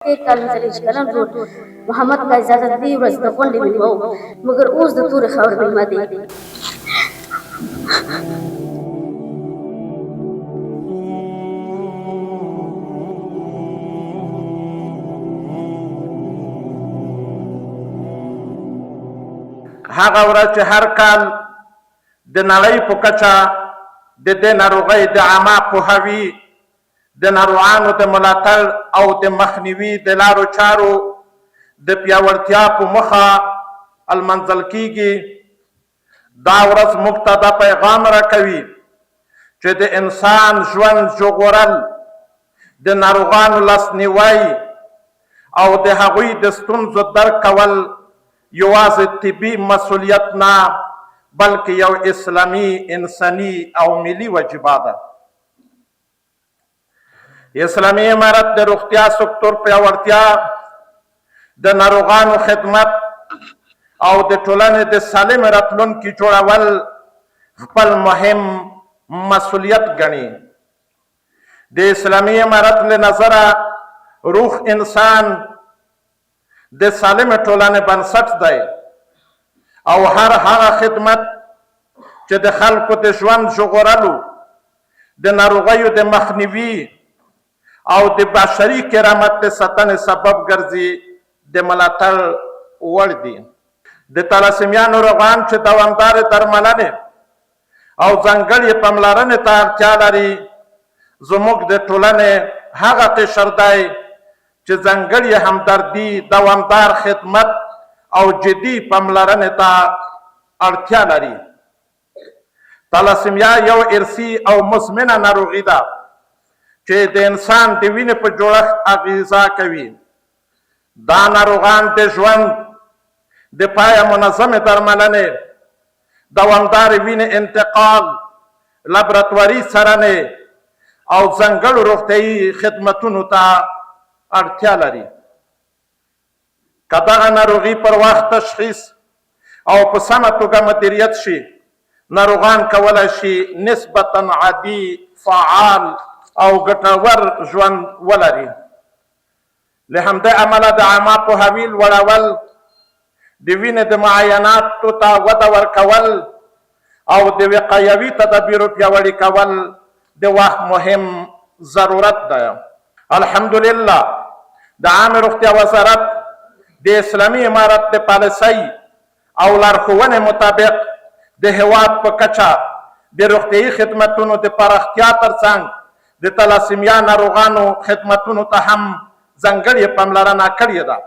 تېر کال مې 40 کلن ورور محمد قاضي زاده د دې ورځ د غونډې مېلمه و، مګر اوس د تورې خاورې مېلمه دی. هغه ورځ چې هر کال د نړۍ په کچه د دې ناروغۍ د عامه پوهاوي، د ناروغانو د ملاتړ او د مخنیوي د لارو چارو د پیاوړتیا په موخه لمانځل کیږي، دا ورځ موږ ته دا پیغام راکوي چې د انسان ژوند ژغورل، د ناروغانو لاسنیوی او د هغوی د ستونزو درک کول یوازې طبي مسؤلیت نه، بلکې یو اسلامي، انساني او ملي وجیبه ده. اسلامي امارت د روغتیا سکتور پیاوړتیا، د ناروغانو خدمت او د ټولنې د سالمې راتلونکي جوړول خپل مهم مسؤلیت ګڼي. د اسلامي امارت له نظره روغ انسان د سالمې ټولنې بنسټ دی او هر هغه خدمت چې د خلکو د ژوند ژغورلو، د ناروغیو د مخنیوي او د بشري کرامت د ساتنې سبب ګرځي، د ملاتړ وړ دي. د تالاسیمیا ناروغان چې دوامدارې درملنې او ځانګړې پاملرنې ته اړتیا لري، زموږ د ټولنې هغه قشر دی چې ځانګړې همدردي، دوامدار خدمت او جدي پاملرنې ته اړتیا لري. تالاسیمیا یو ارثي او مزمنه ناروغي ده چې د انسان د وینې په جوړښت اغیزه کوي. دا ناروغان د ژوند د پایه منظمې درملنې، دوامدارې وینې انتقال، لابراتواري څارنې او ځانګړو روغتیايي خدمتونو ته اړتیا لري. که دغه ناروغي پر وخت تشخیص او په سمه توګه مدیریت شي، ناروغان کولای شي نسبتاً عادي، فعال او ګټور ژوند ولري. له همدې امله د عامه پوهاوي لوړول، د وینې د معایناتو ته وده ورکول او د وقایوي تدابیرو پیاوړي کول د وخت مهم ضرورت دی. الحمدلله د عامې روغتیا وزارت د اسلامي امارت د پالیسۍ او لارښوونې مطابق د هېواد په کچه د روغتیايي خدمتونو د پراختیا ترڅنګ د تلاسیمیا ناروغانو خدمتونو ته هم ځانګړې پاملرنه کړې ده.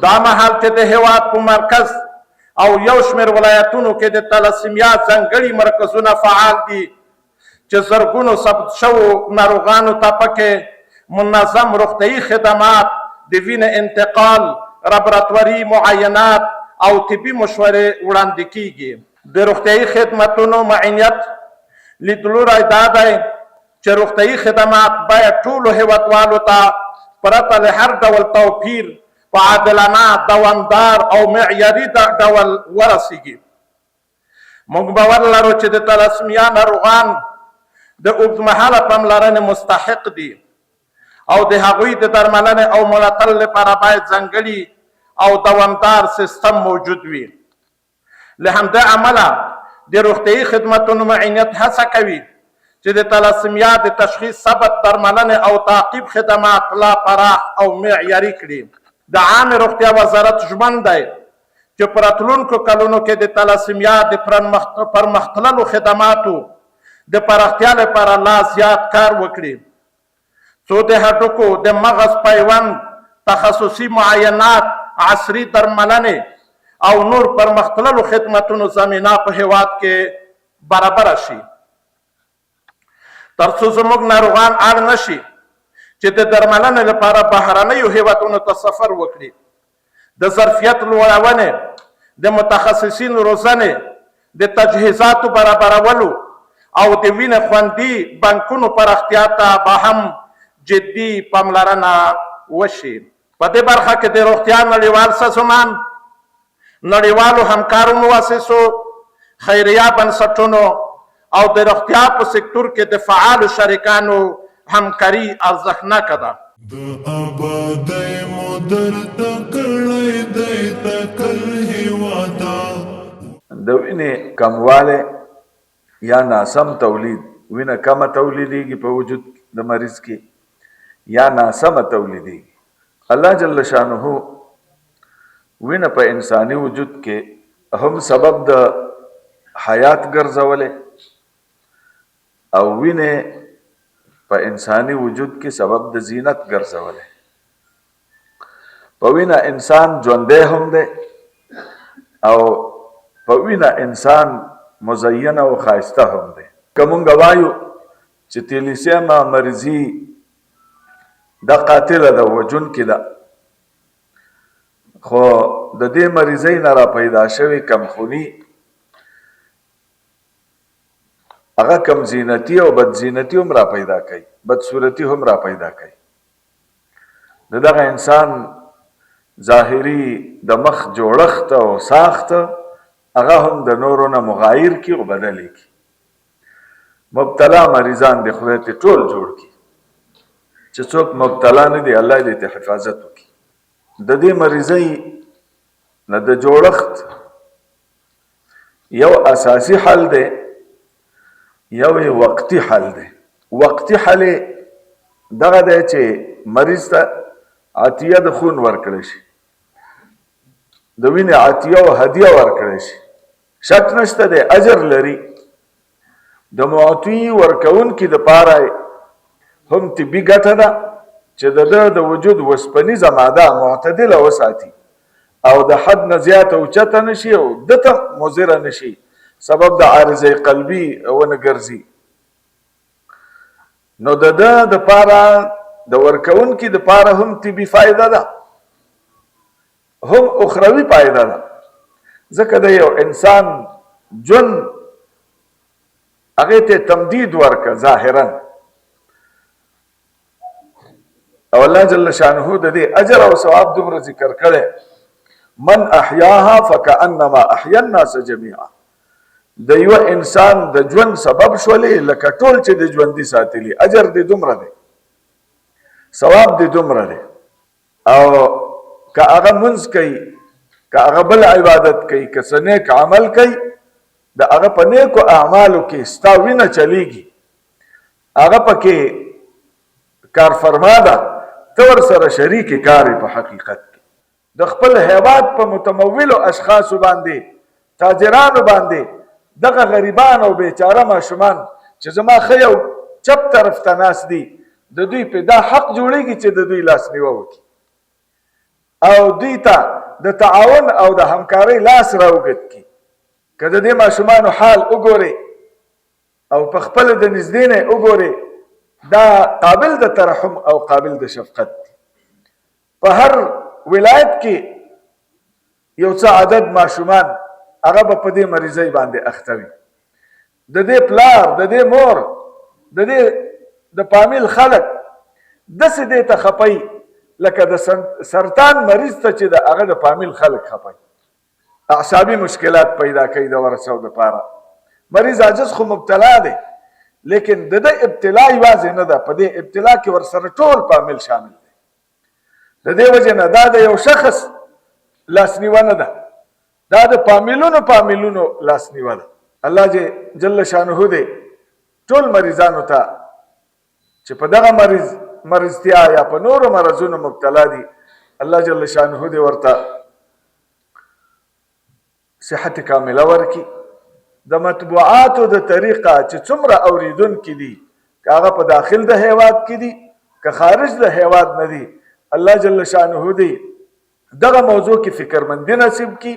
دا مهال چې د هېواد په مرکز او یو شمېر ولایتونو کې د تلاسیمیا ځانګړي مرکزونه فعال دي، چې زرګونو ثبت شوو ناروغانو ته پکې منظم روغتیايي خدمات، د وینې انتقال، لابراتواري معاینات او طبي مشورې وړاندې کېږي. د روغتیايي خدمتونو معینیت لیدلوری دا دی چې روغتیايي خدمات باید ټولو هېوادوالو ته پرته له هر ډول توپیر په عادلانه، دوامدار او معیاري ډول ورسېږي. موږ باور لرو چې د تلاسمیا ناروغان د اوږدمهاله پاملرنې مستحق دي او د هغوی د درملنې او ملاتړ لپاره باید ځانګړي او دوامدار سیستم موجود وي. له همدې امله د روغتیايي خدمتونو معینیت هڅه کوي چې د تلاسمیا د تشخیص، ثبت، درملنې او تعقیب خدمات لا پراخ او معیاري کړي. د عامې روغتیا وزارت ژمن دی چې په راتلونکو کلونو کې د تلاسیمیا د پرمختللو خدماتو د پراختیا لپاره لا زیات کار وکړي، څو د هډوکو د مغز پیوند، تخصصي معاینات، عصري درملنې او نور پرمختللو خدمتونو زمینه په هېواد کې برابره شي. ترڅو زموږ ناروغان اړ نه شي چې د درملنې لپاره بهرنیو هېوادونو ته سفر وکړي. د ظرفیت لوړونې، د متخصصینو روزنې، د تجهیزاتو برابرولو او د وینې خوندي بانکونو پراختیا ته به هم جدي پاملرنه وشي. په دې برخه کې د روغتیا نړیوال سازمان، نړیوالو همکارو موسسو، خیریه بنسټونو او د روغتیا په سکتور کې د فعالو شریکانو همکاري ارزښتناکه ده. د ابادۍ مو درته کړی دی تکل هیواده. د وینې کموالی یا ناسم تولید، وینه کمه تولیدېږي په وجود د مریض کې یا ناسمه تولیدېږي. الله جل شانه وینه په انساني وجود کې هم سبب د حیات ګرځولی او وینه په انساني وجود کې سبب د زینت ګرځولی. په وینه انسان ژوندی هم دی او په وینه انسان مزین او ښایسته هم دی. که مونږ وایو چې تیلیسیما مریضي دا قاتله ده، وژونکې ده، خو د دې مریضۍ نه را پیدا شوې کمخوني هغه کم زینتی او بد زینتی هم را پیدا کوي، بدصورتي هم را پیدا کوي. د دغه انسان ظاهري د مخ جوړښت او ساخت هغه هم د نورو نه مغایر کی او بدل کی. مبتلا مریضان د خدای ته ټول جوړ کی، چې څوک مبتلا نه دي الله دې ته حفاظت وکړي. د دې مریضۍ نه د جوړښت یو اساسي حل دی، یو یې وقتي حل دی. وقتي حل یې دغه دی چې مریض ته عطیه د خون ورکړی شي، د وینې عطیه او هدیه ورکړی شي، شک نشته دی اجر لري. د معطي ورکوونکي دپاره هم طبي ګټه ده چې د ده د وجود وسپنیزه ماده معتدله وساتي او د حد نه زیاته اوچته نه شي او ده ته مضره نه شي، سبب د عارضه قلبي ونه ګرځي. نو د ده دپاره، د ورکوونکي دپاره هم طبي فایده ده، هم اخروي فایده ده، ځکه د یو انسان ژوند هغې ته تمدید ورکړه ظاهرا، او الله جل شانه د دې اجر او ثواب دومره ذکر کړی، من احیاها فکأنما احیا الناس جميعا. د یو انسان د ژوند سبب شولې لکه ټول چې د ژوندي ساتلی، اجر دې دومره دی، ثواب دې دومره دی. او که هغه منځ کوي، که هغه بل عبادت کوي، که څه نیک عمل کوي، د هغه په نیکو اعمالو کې ستا وینه چلیږي، هغه پکې کارفرما ده، ته ورسره شریک کار په حقیقت کې. د خپل هیواد په متمولو اشخاصو باندې، تاجرانو باندې دغه غریبان او بیچاره ماشومان چې زما ښی او چپ طرف ته ناست دي، د دوی په دا حق جوړیږي چې د دوی لاسنیوه وکړي او دوی ته د تعاون او د همکارۍ لاس راوږد کړي. که د دې ماشومانو حال وګورئ او په خپل د نږدې نه وګورئ، دا قابل د ترحم او قابل د شفقت دي. په هر ولایت کې یو څه عدد ماشومان هغه به په دې مریضۍ باندې اخته وي. د دې پلار، د دې مور، د دې د فامیل خلک داسې دې ته خپي لکه د سرطان مریض ته چې د هغه د فامیل خلک خپي. اعصابي مشکلات پیدا کوي د ورثو دپاره. مریض عاجز خو مبتلا دی، لیکن د ده ابتلا یوازې نه ده، په دې ابتلا کې ورسره ټول فامیل شامل دی. د دې وجې نه دا د یو شخص لاسنیوه نه ده، دا د فامیلونو فامیلونو لاسنیوه ده. الله جل شانه دې ټول مریضانو ته چې په دغه مریضتیا یا په نورو مرضونو مبتلا دي، الله جل شانه دې ورته صحت کامله ورکړي. د مطبوعاتو د طریقه چې څومره اوریدونکي دي، که هغه په داخل د هیواد کې دي که خارج د هیواد نه دي، الله جل شانه دې دغه موضوع کې فکرمندي نصیب کړي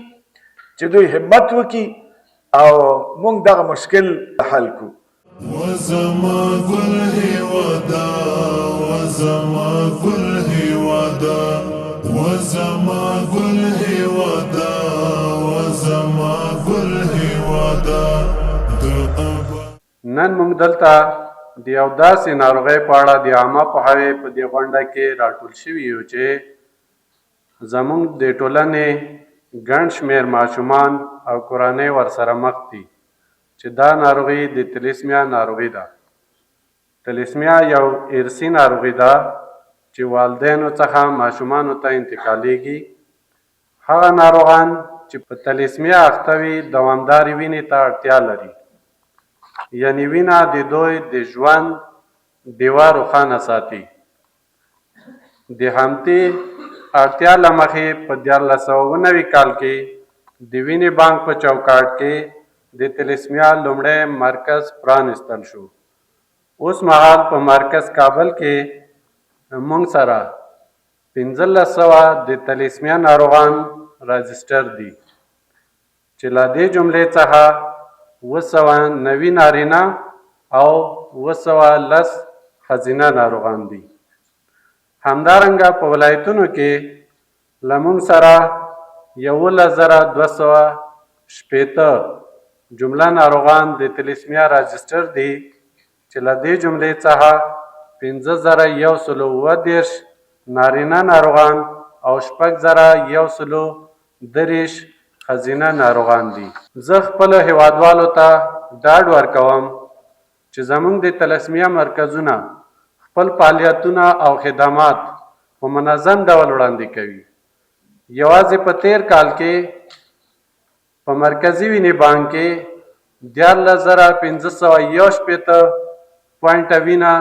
چې دوی همت وکړي او موږ دغه مشکل حل کړو. وزما ګل هیواده، وزما ګل هیواده، وزما ګل هیواده، وزما ګل هیواده. د نن موږ دلته د یو داسې ناروغۍ په اړه د عامه پوهاوي په دې غونډه کې راټول شوي یو چې زموږ د ټولنې ګڼ شمېر ماشومان او کورنۍ ورسره مخ دي، چې دا ناروغي د تلیسمیا ناروغي ده. تلیسمیا یو ارثي ناروغي ده چې والدینو څخه ماشومانو ته انتقالیږي. هغه ناروغان چې په تلیسمیا اخته وي دوامدارې وینې ته اړتیا لري، یعنې وینه د دوی د ژوند ډیوه روښانه ساتي. د همدې اړتیا له مخې په 1397 کال کې د وینې بانک په چوکاټ کې د تلیسمیا لومړی مرکز پرانیستل شو. اوس مهال په مرکز کابل کې موږ سره 1500 د تلیسمیا ناروغان راجسټر دي چې له دې جملې څخه 790 نارینه او 710 ښځینه ناروغان دي. همدارنګه په ولایتونو کې له موږ سره 11260 جمله ناروغان د تلیسمیا راجسټر دي چې له دې جملې څخه 5137 نارینه ناروغان او 6133 ښځینه ناروغان دي. زه خپلو هیوادوالو ته ډاډ ورکوم چې زموږ د تلسمیا مرکزونه خپل فعالیتونه او خدمات په منظم ډول وړاندې کوي. یوازې په تیر کال کې په مرکزي وینې بانک کې 13561 پاینټه وینه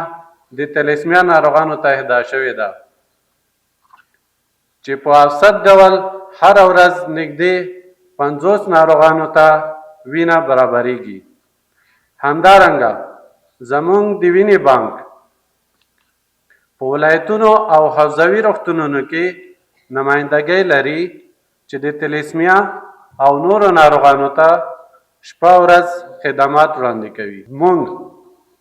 د تلیسمیا ناروغانو ته اهدا شوې ده چې په اوسط ډول هره ورځ نږدې 50 ناروغانو ته وینه برابریږي. همدارنګه زموږ د وینې بانک په ولایتونو او حوزوي روغتونونو کې نمایندګۍ لري چې د تلیسمیا او نورو ناروغانو ته شپه ورځ خدمات وړاندې کوي. موږ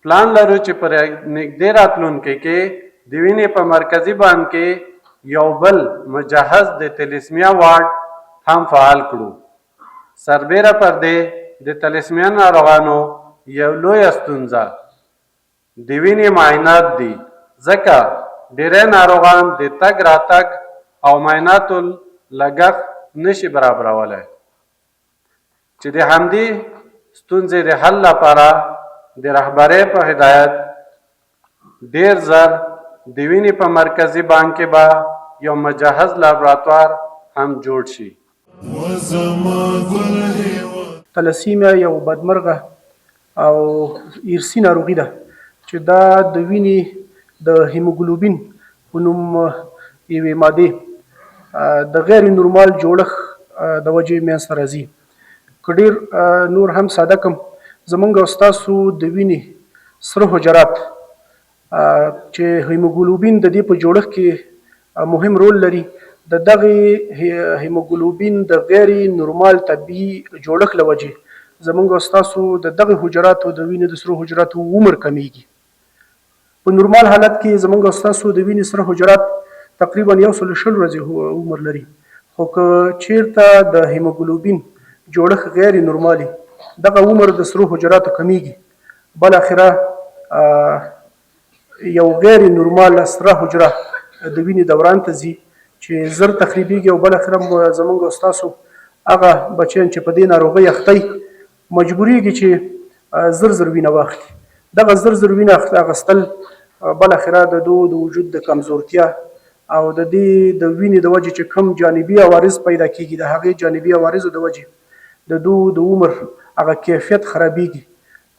پلان لرو چې په نږدې راتلونکي کې د وینې په مرکزي بانک کې یو بل مجهز د تلیسمیا وارډ هم فعال کړو. سربېره پر دې د تلیسمیا ناروغانو یو لویه ستونزه د وینې معاینات دي، ځکه ډېری ناروغان د تګ راتګ او معایناتو لګښت نشي برابرولی چې د همدې ستونزې د حل لپاره د رهبرۍ په هدایت ډېر زر د وینې په مرکزي بانک کې به یو مجهز لابراتوار هم جوړ شي. تلسیمیا یو بدمرغه او ارثي ناروغي ده چې دا د وینې د هیموګلوبین په نوم یوې مادې د غیر نورمال جوړښت د وجې منځته راځي. که ډیر نور هم ساده کم، زمونږ او ستاسو د وینې سره حجرات چې هیموګلوبین د دې په جوړښت کې مهم رول لري، د دغه هیموګلوبین د غیر نورمال طبیعي جوړښت له وجې زمونږ او ستاسو د دغه حجراتو د وینې د سرو حجراتو عمر کمیږي. په نورمال حالت کې زمونږ او ستاسو د وینې سره حجرات تقریبا 120 ورځې عمر لري، خو که چیرته د هیموګلوبین جوړښت غیر نورمالي، دغه عمر د سرو حجراتو کمیږي، بالاخره یو غیر نورمال سره حجره د وینې دوران ته ځي چې زر تخریبیږي، او بالاخره زمونږ او ستاسو هغه بچیان چې په دې ناروغۍ اخته وي مجبوریږي چې زر زر وینه واخلي. دغه زر زر وینه اخیستل بالاخره د دوی د وجود د کمزورتیا او د دې د وینې د وجې چې کوم جانبي عوارض پیدا کیږي، د هغې جانبي عوارضو د وجې د دوی د عمر هغه کیفیت خرابیږي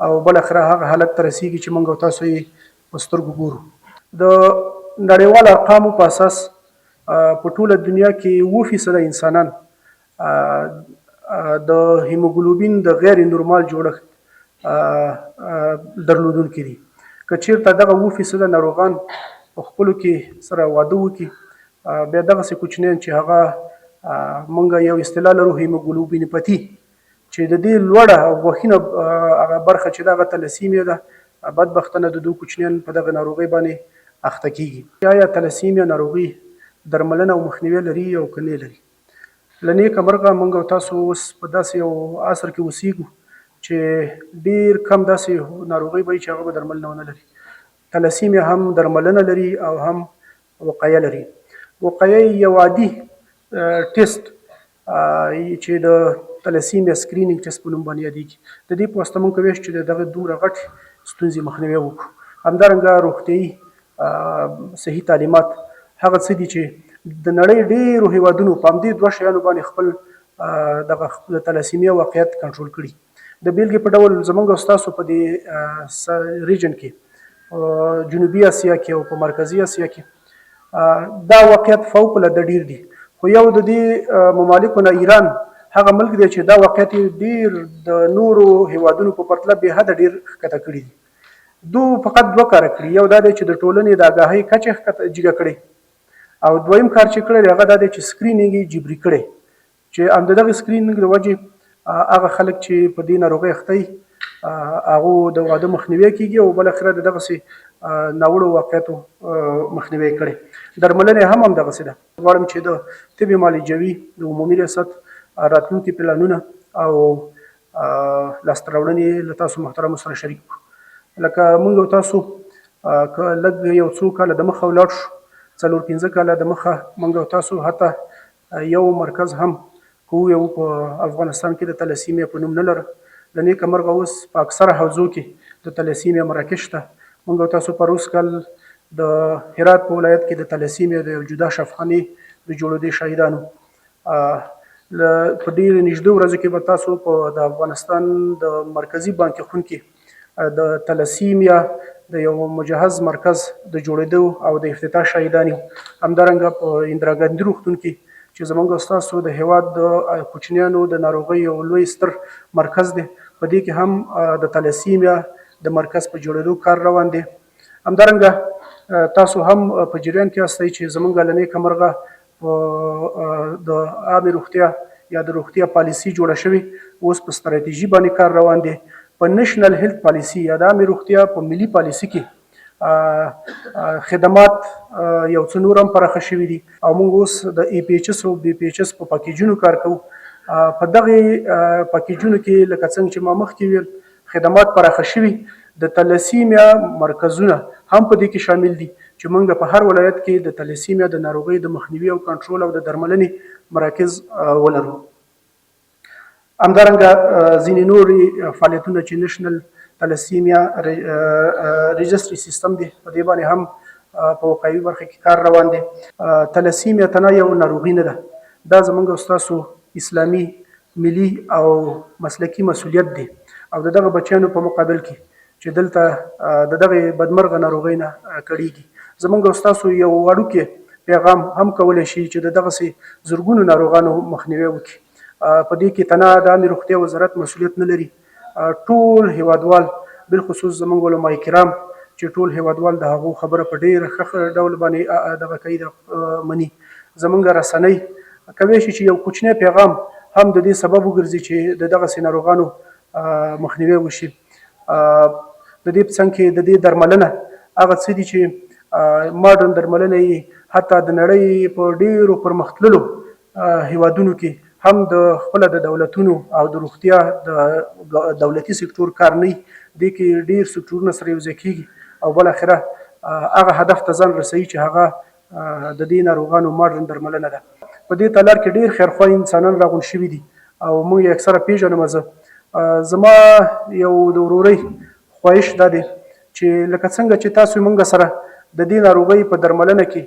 او بالاخره هغه حالت ته رسیږي چې موږ او تاسو یې په سترګو ګورو. د نړیوالو ارقامو په اساس په ټوله دنیا کې 7% انسانان د هیموګلوبین د غیر نورمال جوړښت درلودونکي دي. که چیرته دغه 7% ناروغان په خپلو کې سره واده وکړي، بیا دغسې کوچنیان چې هغه مونږ یو اصطلاح لرو هیموګلوبینپتي، چې د دې لوړه او غوښینه هغه برخه چې دغه تلسیمیا ده، بدبختانه د دوی کوچنیان په دغه ناروغۍ باندې اخته کیږي. آیا تلسیمیا ناروغي درملنه او مخنیوی لري او که نه لري؟ له نیکه مرغه موږ او تاسو اوس په داسې یو عصر کې اوسیږو چې ډیر کم داسې ناروغۍ به وي چې هغه به درملنه ونه لري. تلسیمیا هم درملنه لري او هم وقایه لري. وقایه یو عادي ټیسټ چې د تلسیمیا سکرینینګ ټیسټ په نوم باندې یادېږي، د دې په واسطه موږ کولی شو چې د دغه دومره غټ ستونزې مخنیوی وکړو. همدارنګه روغتیایي صحي تعلیمات هغه څه دي چې د نړۍ ډېرو هېوادونو په همدې دوه شیانو باندې خپل دغه د تلاسیمیا واقعیت کنټرول کړي. د بېلګې په ډول زمونږ او ستاسو په دې ریجن کې، جنوبي اسیا کې او په مرکزي اسیا کې دا واقعیت فوق العاده ډیر دي، خو یو د دې ممالکو نه ایران هغه ملک دی چې دا واقعیت یې ډیر د نورو هیوادونو په پرتله بې حده ډیر ښکته کړي دي. دو فقط دوه کاره کړي، یو دا دی چې د ټولنې د آګاهۍ کچه ښکته جګه کړې او دویم کار چې کړی دی هغه دا دی چې سکرینینګ یې جبري کړی، چې هم د دغه سکرینینګ د وجې هغه خلک چې په دې ناروغۍ اخته وي هغو د واده مخنیوی کیږي او بالاخره د دغسې ناوړو واقعیتو مخنیوی کړي. درملنه هم همدغسې ده. غواړم چې د طب معالجوي د عمومي ریاست راتلونکي پلانونه او لاسته راوړنې له تاسو محترمو سره شریک کړو. لکه موږ او تاسو که لږ یو څو کاله د مخه ولاړ شو، څلور پنځه کاله د مخه موږ او تاسو حتی یو مرکز هم که ووایو په افغانستان کې د تلاسیمیا په نوم نه لره. له نیکه مرغه اوس په اکثره حوزو کې د تلاسیمیا مراکز شته. موږ او تاسو پروس کال د هرات په ولایت کې د تلاسیمیا د یو جدا شفاخانې د جوړېدو شاهدان وو. له په ډېرو نږدې ورځو کې به تاسو په د افغانستان د مرکزي بانک خون کې د تلاسیمیا د یو مجهز مرکز د جوړېدو او د افتتاح شاهدان یو. همدارنګه په اندرا ګاندي روغتون کې چې زمونږ او ستاسو د هیواد د کوچنیانو د ناروغۍ یو لوی ستر مرکز دی، په دې کې هم د تلاسیمیا د مرکز په جوړېدو کار روان دی. همدارنګه تاسو هم په جریان کې یاستئ چې زمونږ له نیکه مرغه په د عامې روغتیا یا د روغتیا پالیسي جوړه شوې، اوس په ستراتیژي باندې کار روان دی. په نېشنل هیلت پالیسي یا د عامې روغتیا په ملي پالیسي کې خدمات یو څه نور هم پراخه شوي دي او موږ اوس د ای پی ایچ اس او بی پی ایچ اس په پکیجونو کار کوو. په دغه پکیجونو کې لکه څنګه چې ما مخکې ویل خدمات پراخه شوي، د تلسیمیا مرکزونه هم په دې کې شامل دي چې موږ په هر ولایت کې د تلسیمیا د ناروغۍ د مخنیوي او کنټرول او د درملنې مراکز ولرو. همدارنګه ځینې نورې فعالیتونه چې نېشنل تلسیمیا رجسټري سیستم دی، په دې باندې هم په وقایوي برخه کې کار روان دی. تلسیمیا تنها یو ناروغي نه ده، دا زموږ او ستاسو اسلامي، ملي او مسلکي مسولیت دی او د دغه بچیانو په مقابل کې چې دلته د دغې بدمرغه ناروغۍ نه کړیږي، زموږ او ستاسو یو وړوکی پیغام هم کولی شي چې د دغسې زرګونو ناروغانو مخنیوی وکړي. په دې کې تنها د عامې روغتیا وزارت مسولیت نه لري، ټول هیوادوال بالخصوص زموږ علماء کرام چې ټول هیوادوال د هغو خبره په ډیره ښه ډول باندې دغه کوي، مني. زموږ رسنۍ کوی شي چې یو کوچنی پیغام هم د دې سبب وګرځي چې د دغسې ناروغانو مخنیوی وشي. د دې په څنګ کې د دې درملنه هغه څه دي چې ماډرن درملنه یې حتی د نړۍ په ډیرو پرمختللو هیوادونو کې هم د خپله د دولتونو او د روغتیا د دولتي سکتور کار نه، دې کې ډیر سکتورونه سره یو ځای کیږي او بالاخره هغه هدف ته ځان رسوي چې هغه د دې ناروغانو ماډرن درملنه ده. په دې تالار کې ډیر خیرخواه انسانان راغونډ شوي دي او موږ یې اکثره پیژنم. زه زما یو د ورورۍ خواهش دا دی چې لکه څنګه چې تاسو موږ سره د دې ناروغۍ په درملنه کې،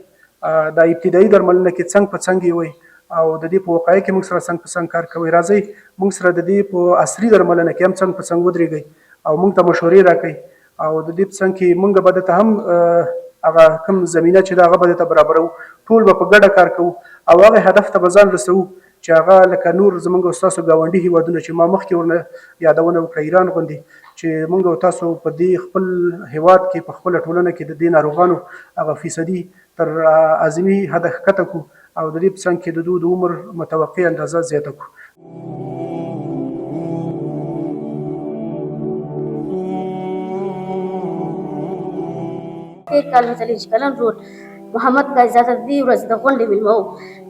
د ابتدایي درملنه کې څنګ په څنګ یوئ او د دې په وقایع کې موږ سره څنګ په څنګ کار کوئ، راځئ موږ سره د دې په عصري درملنه کې هم څنګ په څنګ ودرېږئ او موږ ته مشورې راکړئ او د دې په څنګ کې موږ به درته هم هغه کوم زمینه چې ده هغه به درته برابروو. ټول به په ګډه کار کوو او هغه هدف ته به ځان رسوو چې هغه لکه نور زمونږ او ستاسو ګاونډي هیوادونه چې ما مخکې ورنه یادونه وکړه، ایران غوندې، چې مونږ او تاسو په دې خپل هیواد کې په خپله ټولنه کې د دې ناروغانو هغه فیصدي تر اعظمي حده ښکته کړو او د دې په څنګ کې د دوی د عمر متوقع اندازه زیاته کړو. تېر کال مې 24 کلن ورور محمد قاضي زاده د دې ورځې د غونډې مېلمه و،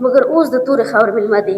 مګر اوس د تورې خاورې مېلمه دی.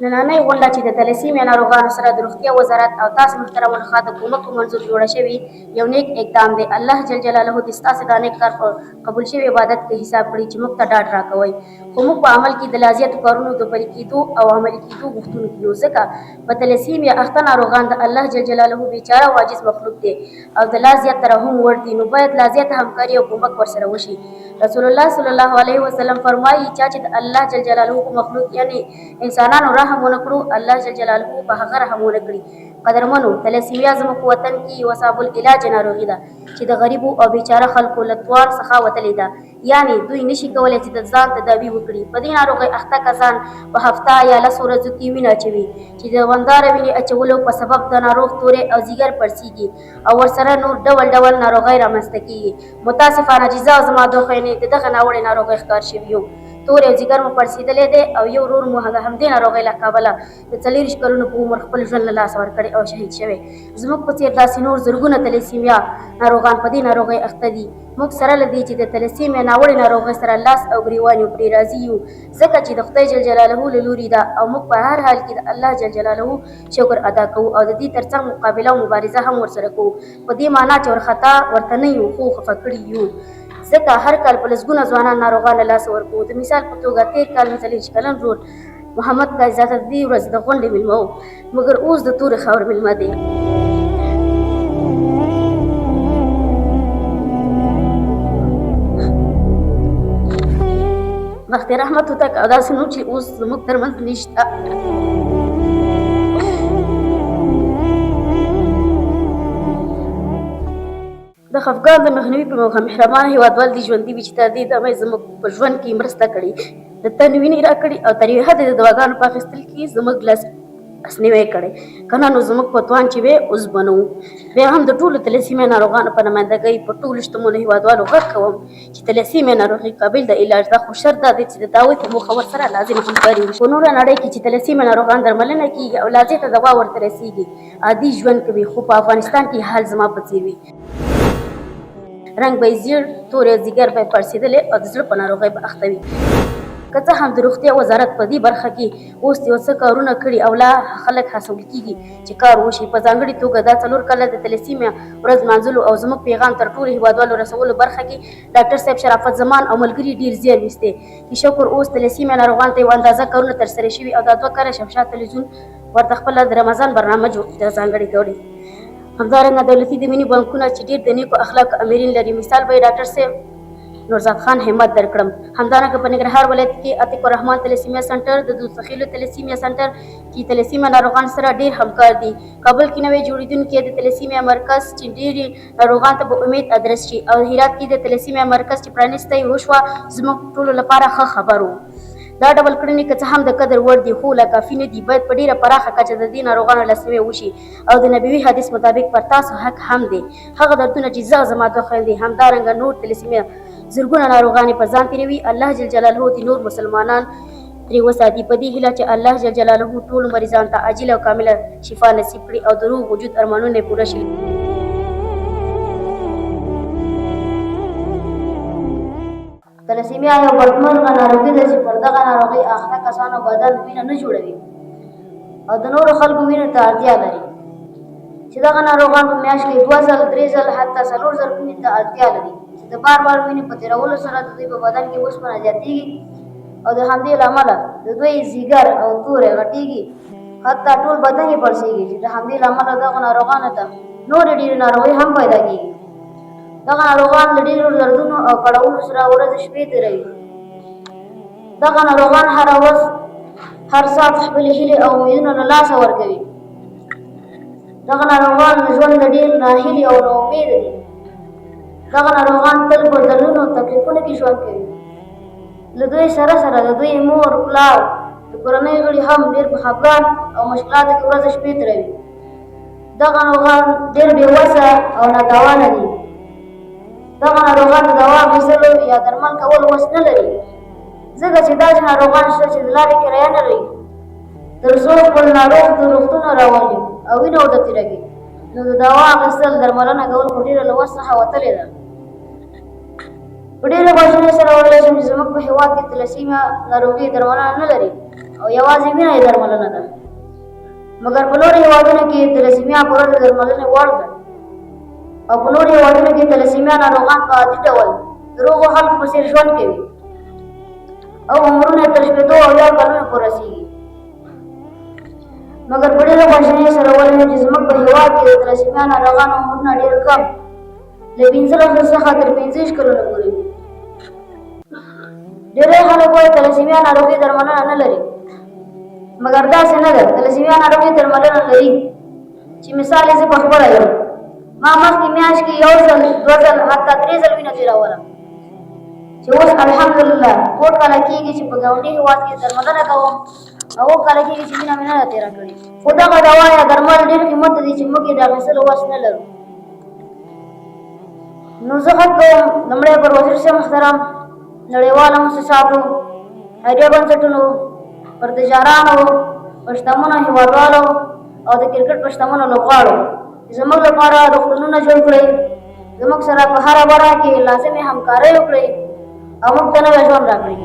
نننۍ غونډه چې د تلسیمیا ناروغانو سره د روغتیا وزارت او تاسو محترمو لخوا د کومک په منظور جوړه شوې، یو نیک اقدام دی. الله جل جلاله دې ستاسې دا نیک کار په قبول شوي عبادت کې حساب کړي چې موږ ته ډاډ راکوئ. خو موږ په عمل کې د لا زیاتو کارونو د پلي کېدو او عملي کېدو غوښتونکي یو، ځکه په تلسیمیا اخته ناروغان د الله جل جلاله بېچاره او عاجز مخلوق دی او د لا زیات ترحم وړ دي، نو باید لا زیاته همکاري او کومک ورسره وشي. رسول الله صلی الله علیه وسلم فرمایي، چا چې د الله جل جلاله په مخلوق یعنې انسانانو رحم ونه کړو، الله جل جلاله په هغه رحم ونه کړي. قدرمنو، تلسیمیا زموږ په وطن کې یوه صعب العلاج ناروغي ده چې د غریبو او بیچاره خلکو له توان څخه وتلې ده، یعنې دوی نشي کولی چې د ځان تداوي وکړي. په دې ناروغۍ اخته کسان په هفته یا لسو ورځو کې وینه اچوي چې د دوامداره وینې اچولو په سبب د ناروغ توری او ځیګر پړسیږي او ورسره نور ډول ډول ناروغۍ رامنځته کیږي. متاسفانه چې زه او زما دوه خویندې د دغه ناوړې ناروغۍ ښکار شوي یو. توری او ځیګر مو پړسېدلی دی او یو ورور مو د همدې ناروغۍ له کبله د 24 کلونو په عمر خپل ژوند له لاسه ورکړی او شهید شوی. زموږ په څېر داسې نور زرګونه تلسیمیا ناروغان په دې ناروغۍ اخته دي. موږ سره له دې چې د تلسیمیا ناوړې ناروغۍ سره لاس او ګریوان یو، پرې راضي یو، ځکه چې د خدای جل جلاله له لوري ده او موږ په هر حال کې د الله جل جلاله شکر ادا کوو او د دې ترڅنګ مقابله او مبارزه هم ورسره کوو. په دې معنا چې ورخطا ورته نه یو، خو خفه کړي یو، ځکه هر کال په لسګونه ځوانان ناروغان له لاسه ورکوو. د مثال په توګه تېر کال مې 24 کلن ورور محمد قاضي زاده د دې ورځ د غونډې مېلمه و، مګر اوس د تورې خاورې مېلمه دی. بخت رحمت هوتک او داسې نور چې اوس زموږ ترمنځ نشته. د خفګان د مخنیوي په موخه مهربان هیوادوال دې ژوندي وي چې تر دې دمه یې زموږ په ژوند کې مرسته کړې، د تن وینې راکړي او تر یوې حده د دواګانو په اخیستل کې زموږ لاس لاسنیوی کړی، که نه نو زموږ په توان چې وی اوس به نه وو. بیا هم د ټولو تلسیمیا ناروغانو په نمایندګۍ په ټولو شتمنو هیوادوالو غږ کوم چې تلسیمیا ناروغي قابل د علاج ده، خو شرط دا دی چې د داوۍ په موخه ورسره لازمه همکاري وشي. په نوره نړۍ کې چې تلسیمیا ناروغان درملنه کیږي او لازمه دوا ورته رسیږي، عادي ژوند کوي، خو په افغانستان کې حال زما په څېر وي. رنګ به یې زیړ، تور او ځیګر به یې پړسېدلی او د زړه په ناروغۍ به اخته وي. که څه هم د روغتیا وزارت په دې برخه کې اوس یو څه کارونه کړي او لا خلک هڅول کېږي چې کار وشي، په ځانګړي توګه دا 4 کاله د تلسیمیا ورځ لمانځلو او زموږ پیغام تر ټولو هیوادوالو رسولو برخه کې ډاکټر صاحب شرافت زمان او ملګري ډېر زیار ویستی چې شکر اوس تلسیمیا ناروغانو ته یوه اندازه کارونه ترسره شوي او دا 2 کاله شمشاد تلویزیون ورته خپله د رمضان برنامه ځانګړې کړې. همدارنګه دولتي د مینې بانکونه چې ډېر د نیکو اخلاقو امیرین لري، مثال به یې ډاکټر صاحب نورزاد خان همت درکړم. همدارنګه په ننګرهار ولایت کې عتیق الرحمن تلسیمیا سنټر، د دوستخیلو تلسیمیا سنټر چې تلسیمیا ناروغان سره ډېر همکار دي. کابل کې نوی جوړېدونکی د تلسیمیا مرکز چې ډېری ناروغان ته به امید ادرس شي او هرات کې د تلسیمیا مرکز چې پرانیسته یې وشوه، زموږ ټولو لپاره ښه خبر و. دا ډول کړنې که څه هم د قدر وړ دي، خو لا کافي نه دي. باید په ډېره پراخه کچه د دې ناروغانو لاسنیوی وشي او د نبوي حدیث مطابق پر تاسو حق هم دی. هغه دردونه چې زه او زما دوه خویندې همدارنګه نور تلسیمیا زرګونه ناروغان یې په ځان تېروي، الله جل جلاله دې نور مسلمانان ترې وساتي. په دې هیله چې الله جل جلاله ټولو مریضانو ته عاجله او کامله شفا نصیب کړي او د روغ وجود ارمانونه یې پوره شي. تلسیمیا یو بدمرغه ناروغي ده چې پر دغه ناروغۍ اخته کسانو بدن وینه نه جوړوي او د نورو خلکو وینې ته اړتیا لري، چې دغه ناروغان په میاشت کې 2 ځل، 3 ځل، حتی 4 ځل وینې ته اړتیا لري، چې د بار بار وینې په تېرولو سره د دوی په بدن کې اوسپنه زیاتېږي او د همدې له امله د دوی ځیګر او توری غټېږي، حتی ټول بدن یې پړسېږي، چې د همدې له امله دغو ناروغانو ته نورې ډېرې ناروغۍ هم پیدا کېږي. دغه ناروغان له ډېرو دردونو او کړاوونو سره ورځې شپې تېروي. دغه ناروغان هره ورځ هر ساعت خپلې هیلې او امیدونه له لاسه ورکوي. دغه ناروغان له ژونده ډېر ناهیلي او ناامیده دي. دغه ناروغان تل په دردونو او تکلیفونو کې ژوند کوي. له دوی سره سره د دوی مور، پلار، د کورنۍ غړي هم ډېر په خفګان او مشکلاتو کې ورځې شپې تېروي. دغه ناروغان ډېر بې وسه او ناتوانه دي. دغه ناروغان د دوا اخیستلو یا درمل کولو وس نه لري، ځکه چې داسې ناروغان شته چې د لارې کرایه نه لري تر څو خپل ناروغ تر روغتونه راولي او وینه ورته تېره کړي، نو د دوا اخیستل درملنه کول خو ډېره له وس څخه وتلې ده. په ډېرې خواشینۍ سره ویلی شم چې زموږ په هېواد کې تلسیمیا ناروغي درملنه نه لري. او یوازې وینه یې درملنه ده. مګر په نورو هېوادونو کې تلسیمیا پوره د درملنې وړ ده او په نورو هېوادونو کې تلسیمیا ناروغان په عادي ډول د روغو خلکو په څېر ژوند کوي او عمرونه یې تر 60 او 70 کلونو پورې رسېږي. مګر په ډېره خواشینۍ سره وایو چې زموږ په هېواد کې د تلسیمیا ناروغانو عمرونه ډېر کم له 15 څخه تر 25 کلونو پورې وي. ډېری خلک وایي تلسیمیا ناروغي درملنه نه لري، مګر داسې نه ده. تلسیمیا ناروغي درملنه لري چې مثال یې زه په خپله یم. ما مخکې میاشت کې یو ځل، دوه ځل، حتی درې ځل وینه تېروله چې اوس الحمدلله 7 کاله کېږي چې په ګاونډي هېواد کې درملنه کوم او 7 کاله کېږي چې وینه مې نه ده تېره کړې. خو دغه دوا یا درمل ډېر قیمته دي چې موږ یې د اخیستلو وس نه لرو. نو زه غږ کوم لومړی پر وزیر صاحب محترم، نړیوالو موسساتو، خیریه بنسټونو، پر تجارانو، پر شتمنو هېوادوالو او د کرکټ پر شتمنو لوبغاړو چې زموږ لپاره روغتونونه جوړ کړئ، زموږ سره په هره برخه کې لازمې همکارۍ وکړئ او موږ ته نوی ژوند راکړئ.